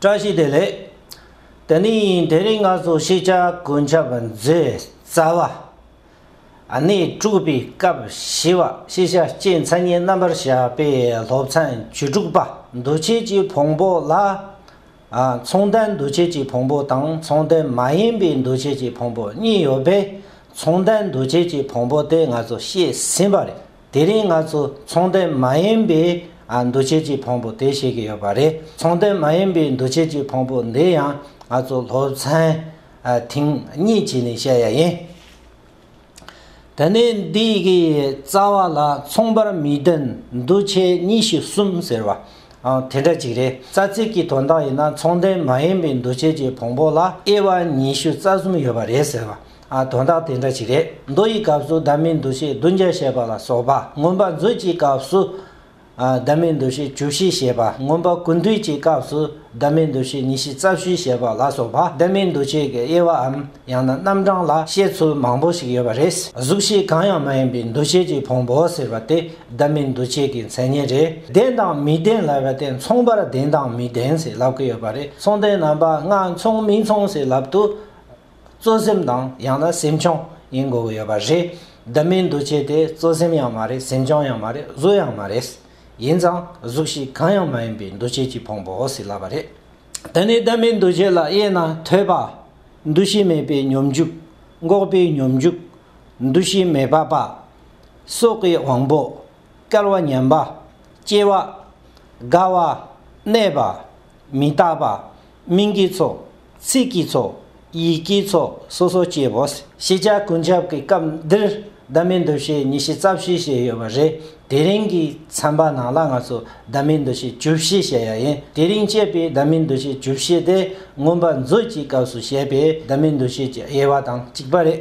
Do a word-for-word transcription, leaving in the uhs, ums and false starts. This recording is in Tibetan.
བཀྲ་ཤིས་བདེ་ལེགས། དེ་ནི་དེ་རིང་ང་ཚོ་ཤེས་བྱ་ཀུན་ཁྱབ་མཛོད་རྩ་བ། ཨ་ནི་དྲུག་པའི་སྐབས་བཞི་པ། ཤེས་བྱ་སྤྱིའི་མཚན་ཉིད་རྣམ་པར་བཞག་པའི་སློབ་ཚན་བཅུ་དྲུག་པ། འདུ་བྱེད་ཀྱི་ཕུང་པོ་ལ། ཨ། མཚུངས་ལྡན་འདུ་བྱེད་ཀྱི་ཕུང་པོ་དང་མཚུངས་ལྡན་མ་ཡིན་པའི་འདུ་བྱེད་ཀྱི་ཕུང་པོ་གཉིས་ཡོད་པས། མཚུངས་ལྡན་འདུ་བྱེད་ཀྱི་ཕུང་པོ་དེ་ང་ཚོ་ཤེས་ཟིན་པ་རེད། དེ་རིང་ང་ཚོ་མཚུངས་ལྡན་མ་ཡིན་པའི། ཨ། འདུ་བྱེད་ཀྱི་ཕུང་པོ་དེ་ཤེས་ཀྱི་ཡོད་པ་རེད། མཚུངས་ལྡན་མ་ཡིན་པའི་འདུ་བྱེད་ཀྱི་ཕུང་པོ་འདི་ཡང་ང་ཚོ་སློབ་ཚན། ཨ། ཐེངས་གཉིས་བྱས་ནས་བཤད་ཡ་ཡིན། དེ་ནས་འདི་གི་རྩ་བ་ལ་མཚུངས་པར་མི་ལྡན་འདུ་བྱེད་ཉི་ཤུ་གསུམ་ཟེར་བ། ཨ། དེ་འདྲ་ཅིག་རེད། རྩ་ཚིག་གི་དོན་དག་ཡིན་ན་མཚུངས་ལྡན་མ་ཡིན་པའི་འདུ་བྱེད་ཀྱི་ཕུང་པོ་ལ་དབྱེ་བ་ཉི་ཤུ་རྩ་གསུམ་ཡོད་པ་རེད་ཟེར་བ། ཨ། དོན་དག་དེ་འདྲ་ཅིག་རེད། མདོ་ཡི་སྐབས་སུ་བདག་མེད་འདུ་བྱེད་བདུན་བརྒྱ་བཤད་པ་ལ་སོགས་པ། མངོན་པ་མཛོད་ཀྱི་སྐབས་སུ། ཨ། བདག་མེད་འདུ་བྱེད་བཅུ་བཞི་བཤད་པ། མངོན་པ་ཀུན་བཏུས་ཀྱི་སྐབས་སུ་བདག་མེད་འདུ་བྱེད་ཉི་ཤུ་རྩ་བཞི་བཤད་པ་ལ་སོགས་པ། བདག་མེད་འདུ་བྱེད་ཀྱི་དབྱེ་བའམ་ཡང་ན་རྣམ་གྲངས་ལ་བཤད་ཚུལ་མང་པོ་ཞིག་ཡོད་པ་རེད། གཟུགས་གཞི་གང་ཡང་མ་ཡིན་པའི་འདུ་བྱེད་ཀྱི་ཕུང་པོ་ཟེར་བ་དེ་བདག་མེད་འདུ་བྱེད་ཀྱི་མཚན་ཉིད་རེད། ལྡན་དང་མི་ལྡན་ལབ་པ་དེ་མཚུངས་པར་ལྡན་དང་མི་ལྡན་ཟེར་ལབ་ཀྱི་ཡོད་པ་རེད། མཚུངས་ལྡན་རྣམ་པ་ལྔ་མཚུངས་མི་མཚུངས་ཟེར་ལབ་དུས། གཙོ་སེམས་དང་ཡང་ན་སེམས་བྱུང་ཡིན་དགོས་ཀྱི་ཡོད་པ་རེད། བདག་མེད་འདུ་བྱེད་དེ་གཙོ་སེམས་ཡང་མ་རེད། སེམས་བྱུང་ཡང་མ་རེད། གཟུགས་ཡང་མ་རེད། ཡིན་ཙང་གཟུགས་གཞི་གང་ཡང་མ་ཡིན་པའི་འདུ་བྱེད་ཀྱི་ཕུང་པོ་ཟེར་ལབ་པ་རེད། དེ་ནས་བདག་མེད་འདུ་བྱེད་ལ་དབྱེ་ན། ཐོས་པ། འདུ་ཤེས་མེད་པའི་སྙོམས་འཇུག། འགོག་པའི་སྙོམས་འཇུག། འདུ་ཤེས་མེད་པ་པ། སྲོག་གི་དབང་པོ། བསྐལ་པ་མཉམ་པ། སྐྱེ་བ། རྒ་བ། གནས་པ། མི་རྟག་པ། མིང་གི་ཚོགས། ཚིག་གི་ཚོགས། ཡིད་ཀྱི་ཚོགས་སོ་སོ་སྐྱེ་བོ། ཤེས་བྱ་ཀུན་ཁྱབ་ཀྱི་སྐབས་འདིར་བདག་མེད་འདུ་བྱེད་ཉི་ཤུ་རྩ་བཞི་བཤད་ཡོད་པ་རེད། དེ་རིང་གི་ཚན་པ་ནང་ལ་ང་ཚོ་བདག་མེད་འདུ་བྱེད་བཅུ་བཞི་བཤད་ཡ་ཡིན། དེ་རིང་བཤད་པའི་བདག་མེད་འདུ་བྱེད་བཅུ་བཞི་དེ་མངོན་པ་མཛོད་ཀྱི་སྐབས་སུ་བཤད་པའི་བདག་མེད་འདུ་བྱེད་ཀྱི་དབྱེ་བ་དང་གཅིག་པ་རེད།